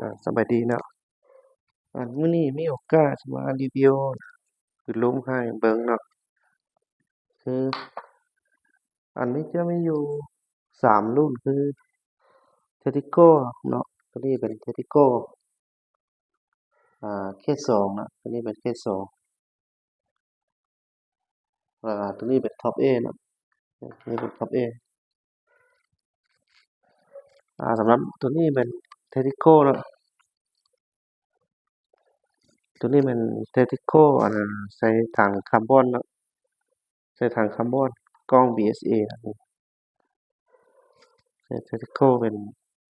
ອາ ສະບາຍດີເນາະ. ອັນ ມື້ນີ້ມີໂອກາດຊິມາຣີວິວ ຄືລຸມໃຫ້ເບິ່ງເນາະ. ຄື ອັນນີ້ຈະມີຢູ່ສາມລຸ້ນ ຄື Tactical ເນາະ, ໂຕນີ້ເປັນ Tactical ອາ ເຄສອງເນາະ, ໂຕນີ້ເປັນເຄສອງ ແລ້ວກໍໂຕນີ້ເປັນ Top A ເນາະ, ໂຕນີ້ເປັນ Top A. ອາ ສຳລັບໂຕນີ້ເປັນ Tactical ເນາະ, ໂຕນີ້ແມ່ນ Tactical ອັນ ໃສ່ຖັງຄາບອນເນາະ, ໃສ່ຖັງຄາບອນ ກ້ອງ BSA ໃສ່ Tactical ເປັນ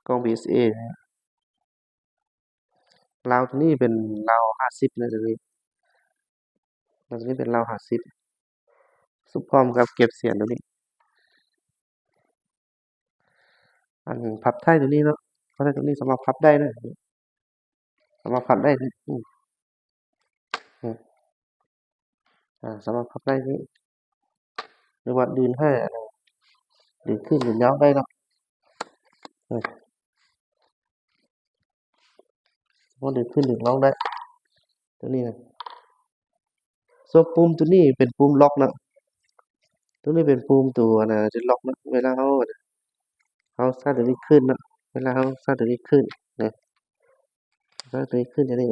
ກ້ອງ BSA ລາວໂຕນີ້ເປັນລາວຫ້າສິບເນາະ, ໂຕນີ້ ລາວໂຕນີ້ເປັນລາວຫ້າສິບ ສົມພ້ອມກັບເກັບສຽງໂຕນີ້. ອັນພັບທ້າຍໂຕນີ້ເນາະ, ພັບທ້າຍໂຕນີ້ສາມາດພັບໄດ້ເນາະ, ສາມາດພັບໄດ້ເນາະ, ອືມ ອືມ ອາ ສາມາດພັບໄດ້ນີ້ ຫຼືວ່າດຶງໃຫ້ ດຶງຂຶ້ນດຶງຍາວໄດ້ເນາະ, ອືມ ສາມາດດຶງຂຶ້ນດຶງລົງໄດ້ ໂຕນີ້ນະ. ສ່ວນປຸ່ມໂຕນີ້ເປັນປຸ່ມລັອກເນາະ, ໂຕນີ້ເປັນປຸ່ມໂຕ ອັນ ອັນ ລັອກເນາະ, ເວລາເຮົາ ເຮົາໃສ່ໂຕນີ້ຂຶ້ນເນາະ, ເວລາເຮົາໃສ່ໂຕນີ້ຂຶ້ນນະ, ໃສ່ໂຕນີ້ຂຶ້ນຈັ່ງນີ້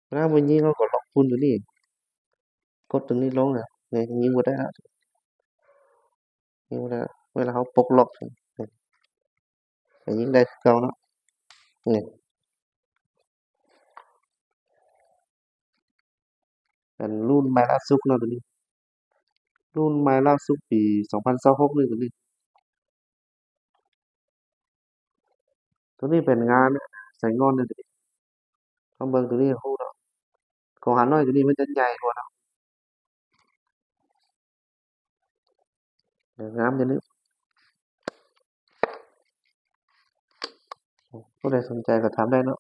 ເວລາເຮົາໄປຍິງ ເຮົາກໍລັອກປຸ່ມໂຕນີ້ ກົດໂຕນີ້ລົງນະ, ຍິງບໍ່ໄດ້ລະ, ຍິງບໍ່ໄດ້ລະ. ເວລາເຮົາປົກລັອກ ກໍຍິງໄດ້ຄືເກົ່າເນາະ, ນີ້ ເປັນລຸ້ນໃໝ່ລ່າສຸດເນາະ ໂຕນີ້, ລຸ້ນໃໝ່ລ່າສຸດປີສອງພັນຊາວຫົກນີ້ ໂຕນີ້. ໂຕນີ້ເປັນງານໃສ່ງອນເດ້, ລອງເບິ່ງໂຕນີ້ຮູ້ເນາະ, ຂອງຫານ້ອຍໂຕນີ້ມັນຈະໃຫຍ່ກວ່າເນາະ, ງາມຢູ່ນີ້. ຜູ້ໃດສົນໃຈກໍຖາມໄດ້ເນາະ.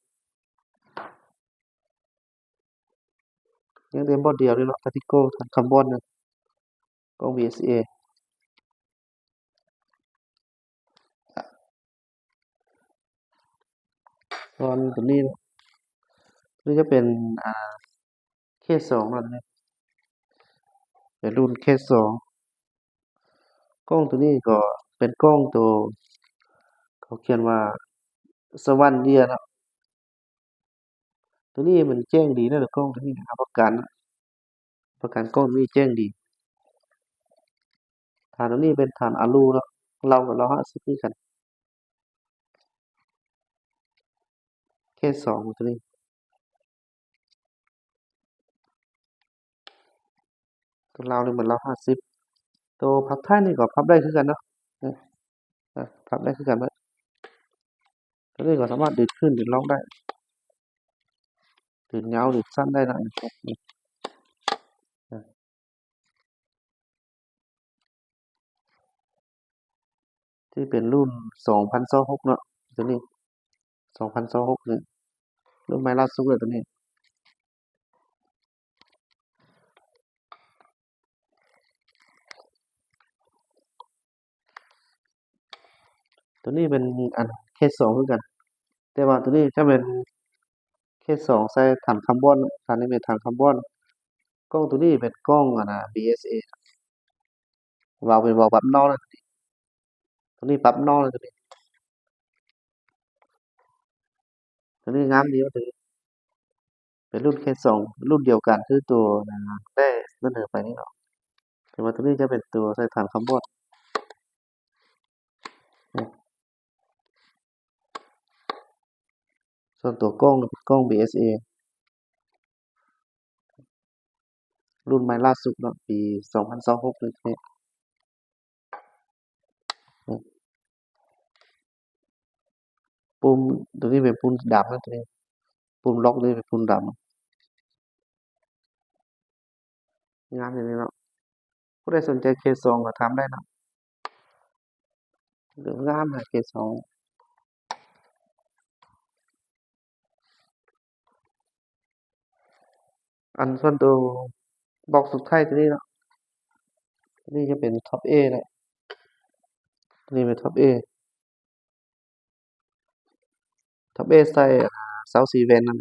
ຍັງເຕັມບໍ່ດຽວນີ້ເນາະ, ຕາຕິໂກ ຖັງຄາບອນນະ, ກ້ອງ BSA. ສ່ວນໂຕນີ້ເນາະ, ໂຕນີ້ຈະເປັນ ອາ ເຄສອງເນາະ, ໂຕນີ້ເປັນລຸ້ນເຄສອງ. ກ້ອງໂຕນີ້ກໍເປັນກ້ອງໂຕ ເຂົາຂຽນວ່າ ສະວັນເດຍ ເນາະ. ໂຕນີ້ມັນແຈ້ງດີເນາະ, ກ້ອງໂຕນີ້ຮັບປະກັນ ປະກັນກ້ອງໂຕນີ້ແຈ້ງດີ. ຖານໂຕນີ້ເປັນຖານອາລູເນາະ, ລາວກໍລາວຫ້າສິບຄືກັນ, ເຄສອງໂຕນີ້. ໂຕລາວນີ້ມັນລາວຫ້າສິບ, ໂຕພັບທ້າຍນີ້ກໍພັບໄດ້ຄືກັນເນາະ, ອາ ພັບໄດ້ຄືກັນເບິດ. ໂຕນີ້ກໍສາມາດດຶງຂຶ້ນດຶງລົງໄດ້, ດຶງຍາວດຶງສັ້ນໄດ້ນະ, ທີ່ເປັນລຸ້ນສອງພັນຊາວຫົກເນາະ, ໂຕນີ້ສອງພັນຊາວຫົກນີ້ ລຸ້ນໃໝ່ລ່າສຸດເລີຍໂຕນີ້. ໂຕນີ້ເປັນອັນເຄສອງຄືກັນ, ແຕ່ວ່າໂຕນີ້ຈະເປັນເຄສອງໃສ່ຖັງຄາບອນ, ຖານນີ້ເປັນຖັງຄາບອນ. ກ້ອງໂຕນີ້ເປັນກ້ອງອັນນະ ບີເອສເອ, ວາວເປັນວາວປັບນອກນະ, ໂຕນີ້ປັບນອກນະ, ໂຕນີ້ ໂຕນີ້ງາມດີວ່າ ໂຕນີ້ເປັນລຸ້ນເຄສອງ ລຸ້ນດຽວກັນຄືໂຕແລກສະເໜີໄປນີ້ເນາະ, ແຕ່ວ່າໂຕນີ້ຈະເປັນໂຕໃສ່ຖັງຄາບອນ. ສ່ວນຕົວກ້ອງ ກ້ອງ ບີເອສເອ ລຸ້ນໃໝ່ລ່າສຸດເນາະ ປີສອງພັນຊາວຫົກນີ້. ປຸ່ມໂຕນີ້ເປັນປຸ່ມດຳນະ, ໂຕນີ້ປຸ່ມລັອກນີ້ເປັນປຸ່ມດຳ. ງາມຢູ່ນີ້ເນາະ, ຜູ້ໃດສົນໃຈເຄສອງກໍຖາມໄດ້ເນາະ, ງາມນະເຄສອງ. ອັນສ່ວນໂຕບັອກສຸດທ້າຍໂຕນີ້ເນາະ, ໂຕນີ້ຈະເປັນທັອບເອເນາະ, ໂຕນີ້ເປັນທັອບເອ. Top A ໃສ່ ອ່າ ຊາວສີ່ແວ່ນນັ້ນ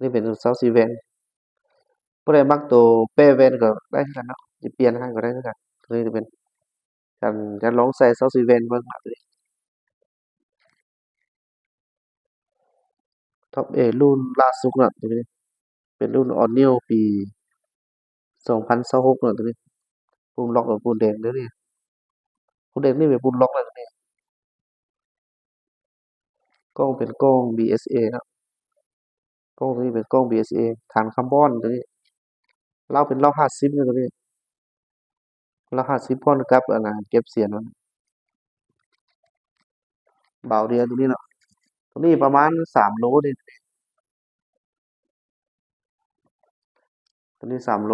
ນີ້ເປັນຊາວສີ່ແວ່ນ. ຜູ້ໃດມັກໂຕແປແວ່ນກໍໄດ້ຄືກັນເນາະ ຊິປ່ຽນໃຫ້ກໍໄດ້ຄືກັນ. ຕົວນີ້ຈະເປັນການ ການລອງໃສ່ຊາວສີ່ແວ່ນເບິ່ງເນາະ. ຕົວນີ້ Top A ລຸ້ນລ່າສຸດເນາະ ຕົວນີ້ເປັນລຸ້ນ All New ປີສອງພັນຊາວຫົກເນາະ. ຕົວນີ້ປຸ່ມລັອກ ແລະ ປຸ່ມແດງ ຕົວນີ້ ປຸ່ມແດງນີ້ເປັນປຸ່ມລັອກເນາະ. ຕົວນີ້ ກ້ອງເປັນກ້ອງ BSA ເນາະ ກ້ອງຕົວນີ້ເປັນກ້ອງ BSA ຖານຄາບອນ. ຕົວນີ້ລາວເປັນລາວຫ້າສິບເນາະ ຕົວນີ້ລາວຫ້າສິບ ພ້ອມກັບ ອັນນະ ເກັບສຽງມັນ ເບົາເດ ຕົວນີ້ເນາະ. ຕົວນີ້ປະມານສາມໂລນີ້ ຕົວນີ້ສາມໂລ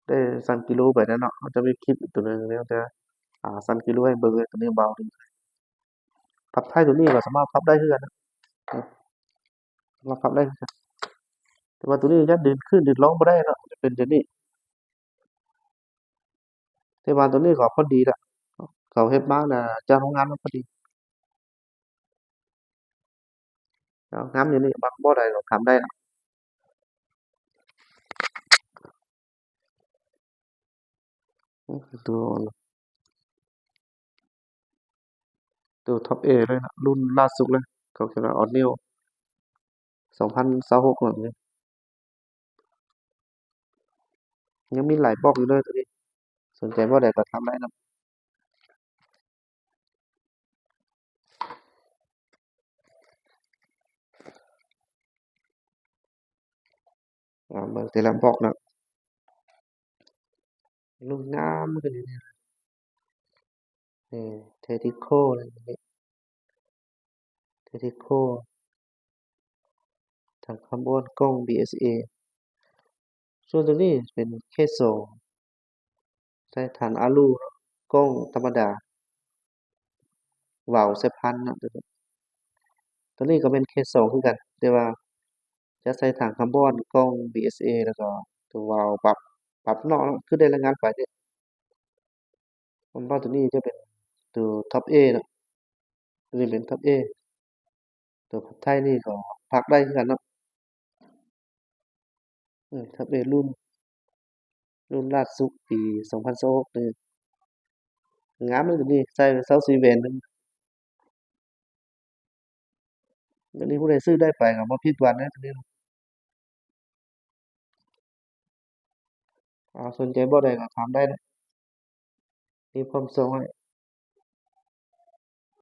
ໄດ້ຊັ່ງກິໂລໄປແລ້ວເນາະ. ເຮົາຈະມີຄລິບອີກຕົວໜຶ່ງ ແລ້ວຈະ ອ່າ ຊັ່ງກິໂລໃຫ້ເບິ່ງ. ຕົວນີ້ເບົາດີ. ພັບໄທຕົວນີ້ກໍສາມາດພັບໄດ້ຄືກັນນະ ສາມາດພັບໄດ້ຄືກັນ ແຕ່ວ່າຕົວນີ້ຍັງດຶງຂຶ້ນດຶງລົງບໍ່ໄດ້ເນາະ ຈະເປັນຕົວນີ້. ແຕ່ວ່າຕົວນີ້ກໍພໍດີລະ ເຂົາເຮັດມານະ ຈາກໂຮງງານມາພໍດີ. ເອົາ ງາມຢູ່ນີ້ ມັກບໍ່ໃດກໍຖາມໄດ້ເນາະ. ໂອ້ ຕົວ ຕົວ Top A ເລີຍເນາະ ລຸ້ນລ່າສຸດເລີຍ ເຂົາຂຽນວ່າ All New ສອງພັນຊາວຫົກເນາະ. ຍັງມີຫຼາຍບລັອກຢູ່ເດີຕົວນີ້ ສົນໃຈບໍ່ໃດກໍຖາມໄດ້ເນາະ. ເອົາ ເບິ່ງແຕ່ລະບລັອກເນາະ ລຸ້ນງາມຂຶ້ນຢູ່ນີ້ ເອີ Tactical ນີ້ Tactical ຖັງຄາບອນ ກ້ອງ BSA. ສ່ວນຕົວນີ້ເປັນ K ສອງ ໃສ່ຖັງອາລູ ກ້ອງທຳມະດາ ວາວໃສ່ພັນເນາະ. ຕົວນີ້ກໍແມ່ນ K ສອງ ຄືກັນ ແຕ່ວ່າຈະໃສ່ຖັງຄາບອນ ກ້ອງ BSA ແລ້ວກໍຕົວວາວປັບ ປັບນອກເນາະ ຄືໄດ້ລາຍງານໄປເດ້. ເພາະວ່າຕົວນີ້ຈະເປັນຕົວ Top A ເນາະ ຕົວນີ້ເປັນ Top A. ຕົວພັບໄທນີ້ກໍພັບໄດ້ຄືກັນເນາະ ອືມ Top A ລຸ້ນ ລຸ້ນລ່າສຸດປີສອງພັນຊາວຫົກນີ້ ງາມເລີຍຕົວນີ້ ໃສ່ຊາວສີ່ແວ່ນ ຕົວນີ້ຜູ້ໃດຊື້ໄດ້ໄປກໍບໍ່ຜິດຫວັງເດ້ຕົວນີ້. ເອົາ ສົນໃຈບໍ່ໃດກໍຖາມໄດ້ເນາະ ມີພ້ອມສົ່ງໃຫ້